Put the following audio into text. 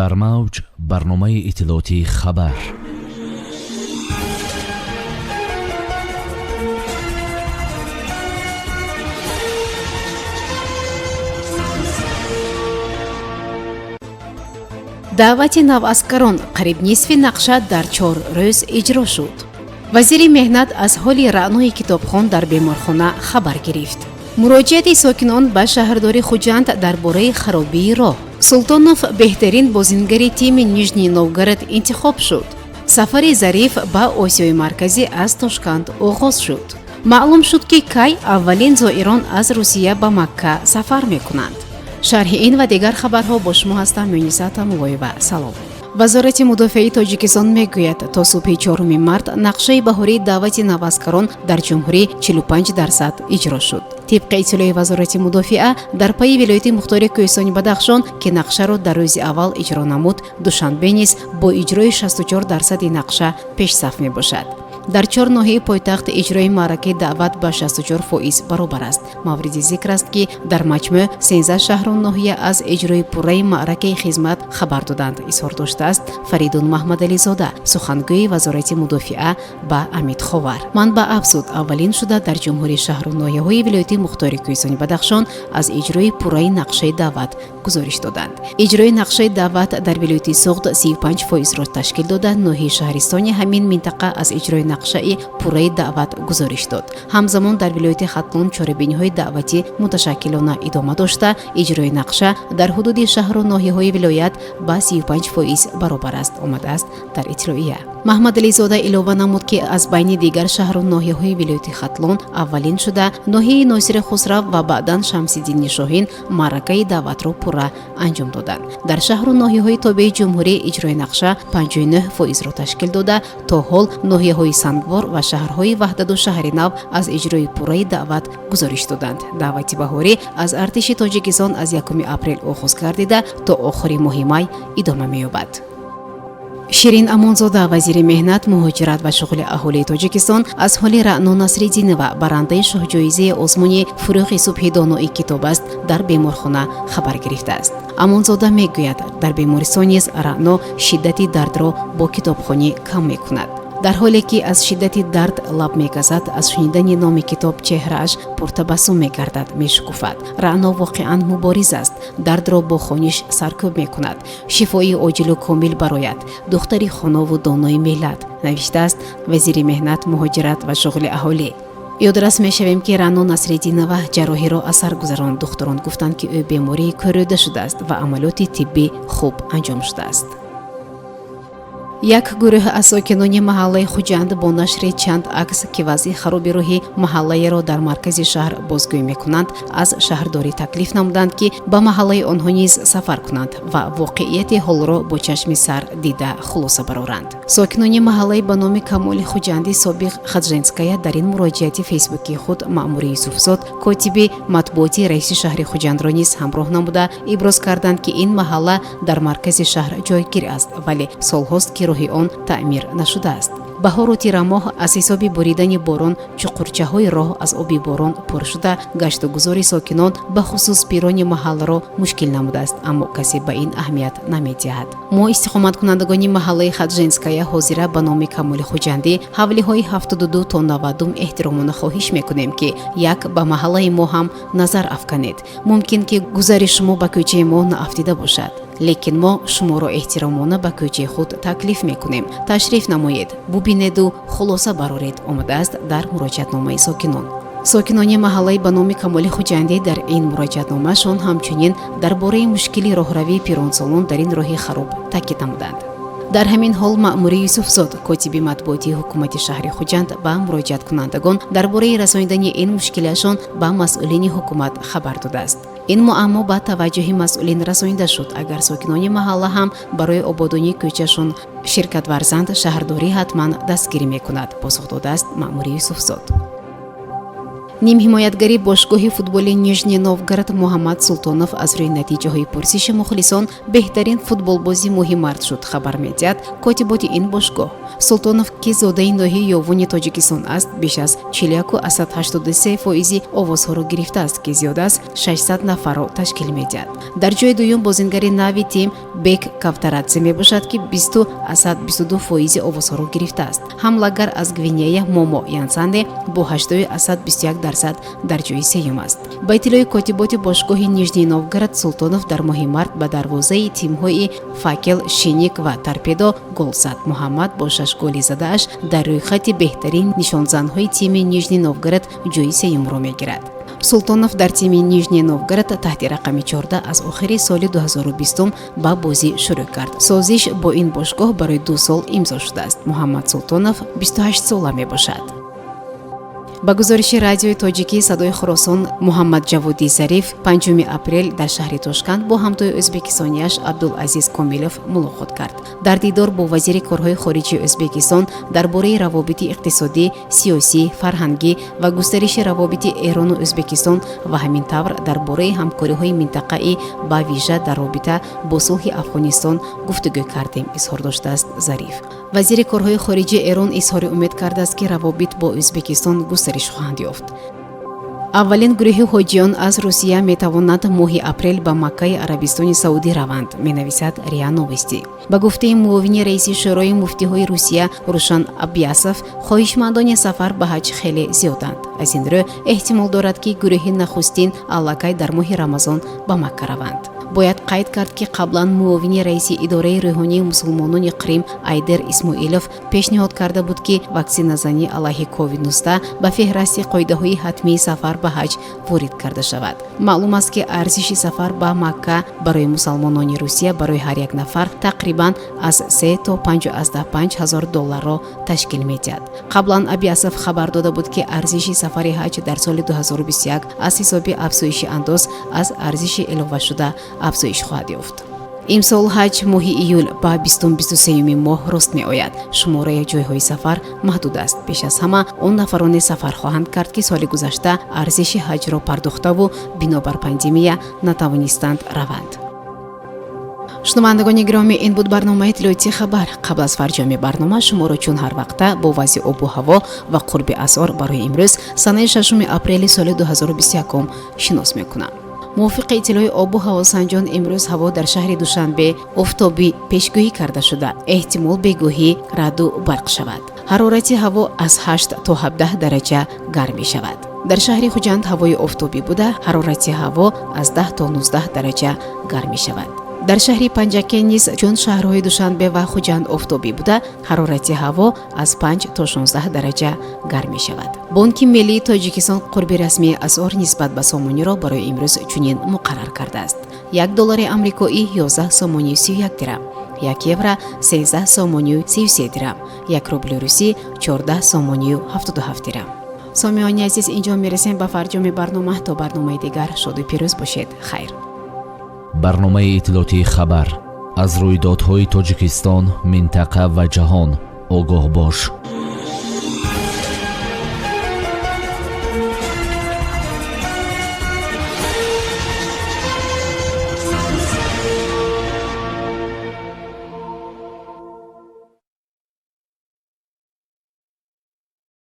Дар мавҷ барномаи иттилоотии «Хабар». Даъвати наваскарон: қариб нисфи нақша дар 4 рӯз иҷро шуд. Вазири меҳнат аз ҳоли Раънои китобхон дар беморхона хабар гирифт. Муроҷиати сокинон ба шаҳрдори Хуҷанд дар бораи харобии роҳ. Султонов беҳтарин бозингари тими Нижний Новгород интихоб шуд. Сафари Зариф ба Осиёи Марказӣ аз Тошканд оғоз шуд. Маълум шуд, ки кай аввалин зоирон аз Русия ба Макка сафар мекунанд. Шарҳи ин ва дигар хабарҳо бо шумо ҳастам, Мюниса Тамулоева. Салом. Вазорати мудофиаи Тоҷикистон мегӯяд, то субҳи 4 март нақшаи баҳории даъвати наваскарон дар ҷумҳурӣ 45% иҷро шуд. Тибқи иттилои Вазорати мудофиа, дар пайи вилояти мухтори Кӯҳистони Бадахшон, ки нақшаро дар рӯзи аввал иҷро намуд, Душанбе низ бо иҷрои 64 дарсади нақша пешсаф мебошад. Дар чор ноҳияи пойтахт иҷрои маъракаи даъват ба 64% баробар аст. Мавриди зикр аст, ки дар маҷмӯъ 13 шаҳру ноҳия аз иҷрои пурраи маъракаи хизмат хабар доданд, изҳор доштааст Фаридун Маҳмадализода, сухангӯи Вазорати мудофиа, ба Амид Ховар. Манбаъ афзуд, аввалин шуда дар ҷумҳурии шаҳру ноҳияҳои вилояти мухтори Кӯҳистони Бадахшон аз иҷрои пурраи нақшаи даъват гузориш доданд. Иҷрои нақшаи даъват дар вилояти Суғд 35 фоизро ташкил дода, ноҳияи шаҳристони ҳамин минтақа аз иҷрои нақшаи пурраи даъват гузориш дод. Ҳамзамон дар вилояти Хатлон чорабиниҳои даъватӣ муташаккилона идома дошта, иҷрои нақша дар ҳудуди шаҳру ноҳияҳои вилоят ба 35% баробар аст, омадааст дар иттилоия. Маҳмадализода илова намуд, ки аз байни дигар шаҳру ноҳияҳои вилояти Хатлон аввалин шуда ноҳияи Носири Хусрав ва баъдан Шамсиддини Шоҳин маъракаи даъватро пурра анҷом доданд. Дар шаҳру ноҳияҳои тобеи ҷумҳурӣ иҷрои нақша 59 фоизро ташкил дода, то ҳол ноҳияҳои Сангвор ва шаҳрҳои Ваҳдату Шаҳри Нав аз иҷрои пурраи даъват гузориш доданд. Даъвати баҳорӣ аз артиши Тоҷикистон аз 1 апрел оғоз гардида, то охири моҳи май идома меёбад. Ширин Амонзода, вазири меҳнат, муҳоҷират ва шуғли аҳолии Тоҷикистон, аз ҳоли Раъно Насриддинова, барандаи шоҳҷоизаи озмуни «Фурӯғи субҳи донои китоб аст», дар беморхона хабар гирифтааст. Амонзода мегӯяд, дар бемористон низ Раъно шиддати дардро бо китобхонӣ кам мекунад. Дар ҳоле ки аз шиддати дард лаб мегазад, аз шунидани номи китоб чеҳрааш пуртабассум мегардад, мешукуфад. Раъно воқеан мубориз аст, дардро бо хониш саркӯб мекунад. Шифои оҷилу комил барояд, духтари хонову донои миллат, навиштааст вазири меҳнат, муҳоҷират ва шуғли аҳолӣ. Ёдрас мешавем, ки Раъно Насриддинова ҷарроҳиро аз сар гузаронд. Духтурон гуфтанд, ки ӯ бемории кӯрӯда шудааст ва амалиёти тиббӣ хуб анҷом шудааст. Як гурӯҳ аз сокинони маҳаллаи Хуҷанд бо нашри чанд акс, ки вазъи хароби роҳи маҳаллаеро дар маркази шаҳр бозгӯӣ мекунанд, аз шаҳрдорӣ таклиф намуданд, ки ба маҳаллаи онҳо низ сафар кунанд ва воқеияти ҳолро бо чашми сар дида хулоса бароранд. Сокинони маҳаллаи ба номи Камоли Хуҷанди, собиқ Хадженская, дар ин муроҷиати фейсбукии худ Маъмури Юсуфзод, котиби матбуоти раиси шаҳри Хуҷандро низ ҳамроҳ намуда, иброз карданд, ки ин маҳалла дар маркази шаҳр ҷойгир аст, вале солҳост, ки роҳи он таъмир нашудааст. Баҳору тирамоҳ аз ҳисоби боридани борон чуқурчаҳои роҳ аз оби борон пур шуда, гашту гузори сокинон, бахусус пирони маҳалларо мушкил намудааст, аммо касе ба ин аҳамият намедиҳад. Мо, истиқоматкунандагони маҳаллаи Хадженская, ҳозира ба номи Камоли Хуҷандӣ, ҳавлиҳои 72 то 90, эҳтиромона хоҳиш мекунем, ки як ба маҳаллаи мо ҳам назар афканед. Мумкин ки гузари шумо ба кӯчаи мо наафтида бошад, лекин мо шуморо эҳтиромона ба кӯчаи худ таклиф мекунем. Ташриф намоед, бубинеду хулоса бароред, омадааст дар муроҷиатномаи сокинон. Сокинони маҳаллаи ба номи Камоли Хуҷандӣ дар ин муроҷиатномаашон ҳамчунин дар бораи мушкили роҳравии пиронсолон дар ин роҳи хароб таъкид намуданд. Дар ҳамин ҳол Маъмури Юсуфзод, котиби матбуотии ҳукумати шаҳри Хуҷанд, ба муроҷиаткунандагон дар бораи расонидани ин мушкилиашон ба масъулини ҳукумат хабар додааст. Ин муаммо ба таваҷҷӯҳи масъулин расонида шуд. Агар сокинони маҳалла ҳам барои ободонии кӯчашон ширкат варзанд, шаҳрдорӣ ҳатман дастгирӣ мекунад, посух додааст Маъмури Юсуфзод. Нимҳимоятгари бошгоҳи футболи Нижний Новгород Муҳаммад Султонов аз рӯи натиҷаҳои пурсиши мухлисон беҳтарин футболбози моҳи март шуд, хабар медиҳад котиботи ин бошгоҳ. Султонов, ки зодаи ноҳияи Ёвони Тоҷикистон аст, беш аз 41,83 фоизи овозҳоро гирифтааст, ки зиёда аз 600 нафарро ташкил медиҳад. Дар ҷои дуюм бозингари нави тим Бек Кавтарадзе мебошад, ки 20,22 фоизи овозҳоро гирифтааст. Ҳамлагар аз Гвинея Момо Янсанде бо 8,21% дар ҷои сеюм аст. Ба иттилои котиботи бошгоҳи Нижний Новгород, Султонов дар моҳи март ба дарвозаи тимҳои Факел, Шинник ва Торпедо гол зад. Муҳаммад бо шаш голи задааш дар рӯйхати беҳтарин нишонзанҳои тими Нижний Новгород ҷои сеюмро мегирад. Султонов дар тими Нижний Новгород таҳти рақами 14 аз охири соли 2020 ба бозӣ шурӯъ кард. Созиш бо ин бошгоҳ барои 2 сол имзо шудааст. Муҳаммад Султонов 28 сола мебошад. Ба гузориши Радиои Тоҷикӣ Садои Хуросон, Муҳаммадҷаводи Зариф 5 апрел дар шаҳри Тошканд бо ҳамтои ӯзбекистонияш Абдулазиз Комилов мулоқот кард. Дар дидор бо вазири корҳои хориҷии Ӯзбекистон дар бораи равобити иқтисодӣ, сиёсӣ, фарҳангӣ ва густариши равобити Эрону Ӯзбекистон ва ҳамин тавр дар бораи ҳамкориҳои минтақаӣ, ба вижа дар робита бо сулҳи Афғонистон гуфтугӯ кардем, изҳор доштааст Зариф. Вазири корҳои хориҷии Эрон изҳори умед кардааст, ки равобит бо Ӯзбекистон густариш хоҳанд ёфт. Аввалин гурӯҳи ҳоҷиён аз Русия метавонанд моҳи апрел ба Маккаи Арабистони Саудӣ раванд, менависад РИА Новости. Ба гуфтаи муовини раиси Шӯрои муфтиҳои Русия Рушан Абясов, хоҳишмандони сафар ба ҳаҷ хеле зиёданд. Аз ин рӯ эҳтимол дорад, ки гурӯҳи нахустин аллакай дар моҳи Рамазон ба Макка раванд. Бояд қайд кард, ки қаблан муовини раиси идораи рӯҳонии мусулмонони Қрим Айдер Исмоилов пешниҳод карда буд, ки ваксиназанӣ алайҳи COVID-19 ба феҳрасти қоидаҳои ҳатмии сафар ба ҳаҷ ворид карда шавад. Маълум аст, ки арзиши сафар ба Макка барои мусалмонони Русия барои ҳар як нафар тақрибан аз 3 то 5,5 ҳазор долларро ташкил медиҳад. Қаблан Абясов хабар дода буд, ки арзиши сафари ҳаҷ дар соли 2021 аз ҳисоби афзоиши андоз аз арзиши иловашуда афзоиш хоҳад ёфт. Имсол ҳаҷ моҳи июл ба 23-юми моҳ рост меояд. Шумораи ҷойҳои сафар маҳдуд аст. Пеш аз ҳама он нафароне сафар хоҳанд кард, ки соли гузашта арзиши ҳаҷро пардохтаву бинобар пандемия натавонистанд раванд. Шунавандагони гиромӣ, ин буд барномаи иттилоотии «Хабар». Қабл аз фарҷоми барнома шуморо чун ҳар вақта бо вазъи обу ҳаво ва қурби асъор барои имрӯз, санаи 6 апрели соли 2021, шинос мекунам. Мувофиқи иттилои обу ҳавосанҷон, имрӯз ҳаво дар шаҳри Душанбе офтобӣ пешгӯӣ карда шуда, эҳтимол бегоҳӣ раъду барқ шавад. Ҳарорати ҳаво аз 8 то 17 дараҷа гарм мешавад. Дар шаҳри Хуҷанд ҳавои офтобӣ буда, ҳарорати ҳаво аз 10 то 19 дараҷа гарм мешавад. Дар шаҳри Панҷакент низ чун шаҳрҳои Душанбе ва Хуҷанд офтобӣ буда, ҳарорати ҳаво аз 5 то 16 дараҷа гарм мешавад. Бонки миллии Тоҷикистон қурби расмии асъор нисбат ба сомониро барои имрӯз чунин муқаррар кардааст: 1 доллари амрикоӣ 11 сомонию 31 дирам, 1 евро 13 сомонию 33 дирам, 1 рубли русӣ 14 сомонию 77 дирам. Сомиёни азиз, инҷо мерасем ба фарҷоми барнома. То барномаи дигар шоду пирӯз бошед. Хайр. Барномаи иттилоотии «Хабар». Аз рӯйдодҳои Тоҷикистон, минтақа ва ҷаҳон огоҳ бош.